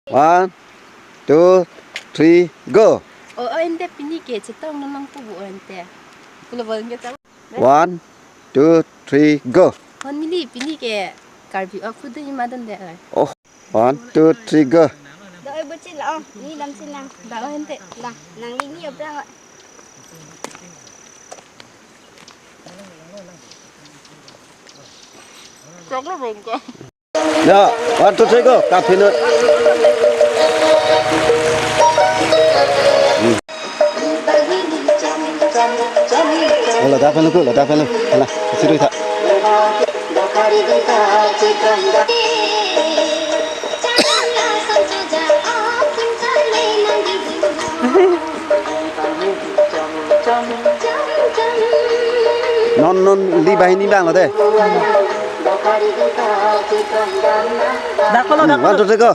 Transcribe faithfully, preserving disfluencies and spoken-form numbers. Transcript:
One, two, three, go. O, o, ante pini ke chetong nonong pu bu ante. Pulo bol ke chang. One, two, three, go. Hon mili pini ke Karbi akhudun ima dunde oi. Oh, one, two, three, go. Da oi buchi la, oh, ni dam sing nang. Da oi ante. La, nangli ni aphrang. Choklo bengke. Ya, one, two, three, go. Kapino. Hmm. Oh, ladak pen lo, ladak pen lo. Hala, situ tha. Non, non, li banghini abang lo de. Dak lo, dak lo. Hmm, one, two, three, go.